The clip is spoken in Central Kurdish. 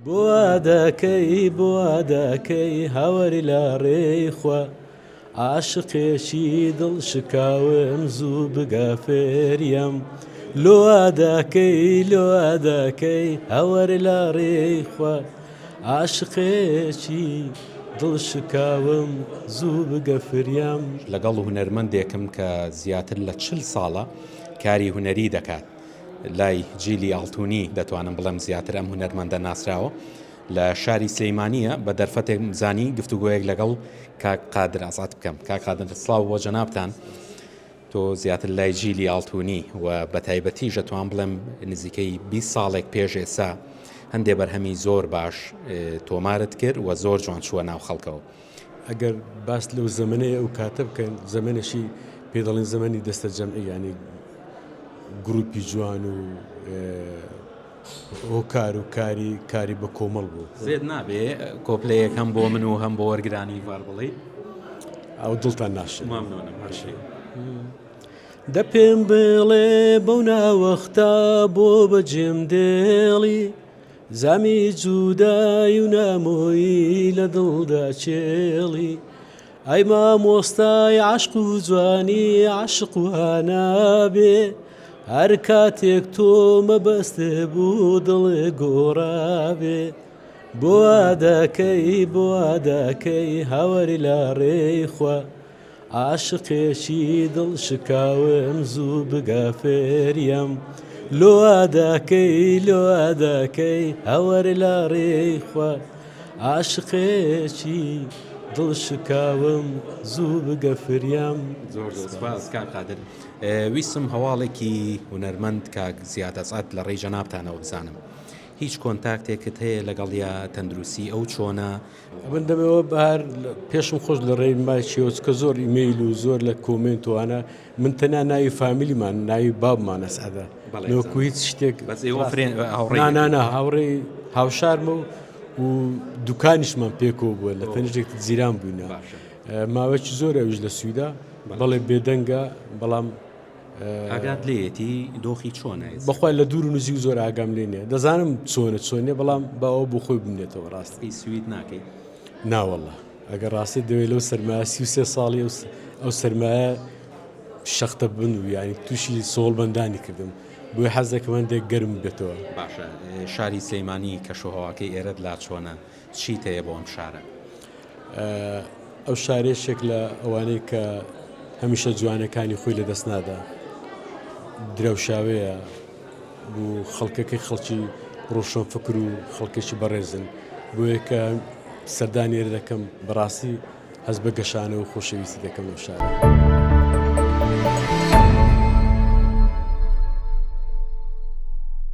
بۆ وا دەکەی بۆ وا دەکەی هاواری لە ڕێی خوا عاشقێکی دڵ شکاوم زوو بگە فێریەم لۆ وا دەکەی لۆ وا دەکەی هاواری لە ڕێی خوا عاشقێکی دڵ شکاوم زوو بگە فریام. لەگەڵ هونەرمەندێکم کە زیاتر لە 40 ساڵە کاری هونەری دەکات. لای جیلی ئاڵتونی دەتوانم بڵێم زیاتر ئەم هونەرمەندە ناسراوە لە شاری سلەیمانیە بە دەرفەتێک زانی گفتوگۆیەک لەگەڵ کاک قادر ئازاد بکەم کاک قادر سڵاو بۆ جەنابتان تۆ زیاتر لای جیلی ئاڵتونی و بە تایبەتی ژەتوان بڵێم نزیکەی 20 ساڵێک پێش ئێسا هەندێ بەرهەمی زۆر باش تۆمارت کرد و زۆر جوان چووە ناو خەڵکەوە ئەگەر باس لەو زەمەنەی ئەو کاتە بکەن زەمەنێکی پێ دەڵێن زەمەنی دەستە جەمعی ینی گروپی جوان و هۆکار و کاری کاری بە کۆمەڵ بوو. زێد نابێ کۆپلەیەک هەم بۆ من و هەم بۆ وەرگرانی ڤار بڵێی؟ ئەو دڵتان ناشێ. مەمنونم هەرشی. دە پێم بڵێ بەو ناوەختە بۆ بەجێم دێڵی زامی جودای و نامۆیی لە دڵدا چێڵی ئەی مامۆستای عەشق و جوانی عەشق وا نابێ هەر کاتێک تۆ مەبەست بوو دڵ گۆڕابێ بۆ وا دەکەی بۆ وا دەکەی هاواری لە ڕێی خوا عاشقێکی دڵ شکاوم زوو بگە فێریەم لۆ وا دەکەی لۆ وا دەکەی هاواری لە ڕێی خوا عاشقێکی دڵ شکاوم زوو بگە فریام. زۆر زۆر سپاس کاک قادر. ویستم هەواڵێکی هونەرمەند کاک زیاد ئەسعەد لە ڕێی جەنابتانەوە بزانم. هیچ کۆنتاکتێکت هەیە لەگەڵیا تەندروستی ئەو چۆنە؟ من دەمەوە بەهار پێشم خۆش لە ڕێی مایکیەوە چکە زۆر ئیمەیل و زۆر لە کۆمێنت و وانە من تەنیا ناوی فامیلیمان ناوی بابمان ئەسعەدە نۆکو هیچ شتێک بەس ئێوە فرێن هاوڕێ نا نا هاوڕێی هاوشارمە و و دوکانیشمان پێکەوە بووە لە تەنیشتێک جیران بووینە ماوەکی زۆر ئەویش لە سویدا بەڵێ بێدەنگە بەڵام ئاگات لێیەتی دۆخی چۆنە بەخوای لە دوور و نزیک زۆر ئاگام لێ نییە دەزانم چۆنە چۆنیە بەڵام با ئەوە بۆ خۆی بمێنێتەوە ڕاستی سوید ناکەی ناوەڵە ئەگەر ڕاستی دەوێت لەو سەرمایە 33 ساڵی ئەو سەرمایە شەختە بن و یانی تووشی سۆڵ بەندانی کردم بۆی حەز دەکەم هەندێک گەرم بێتەوە. باشە شاری سلەیمانی کەشوهەواکەی ئێرەت لا چۆنە چیت هەیە بۆ ئەم شارە؟ ئەو شارێشێک لە ئەوانەی کە هەمیشە جوانەکانی خۆی لەدەست نادا درەوشاوەیە و خەڵکەکەی خەڵکی ڕۆشن فکر و خەڵکێکی بەڕێزن بۆیە کە سەردانی ئێرە دەکەم بەڕاستی هەست بە گەشانەوە و خۆشەویستی دەکەم لەو شارە.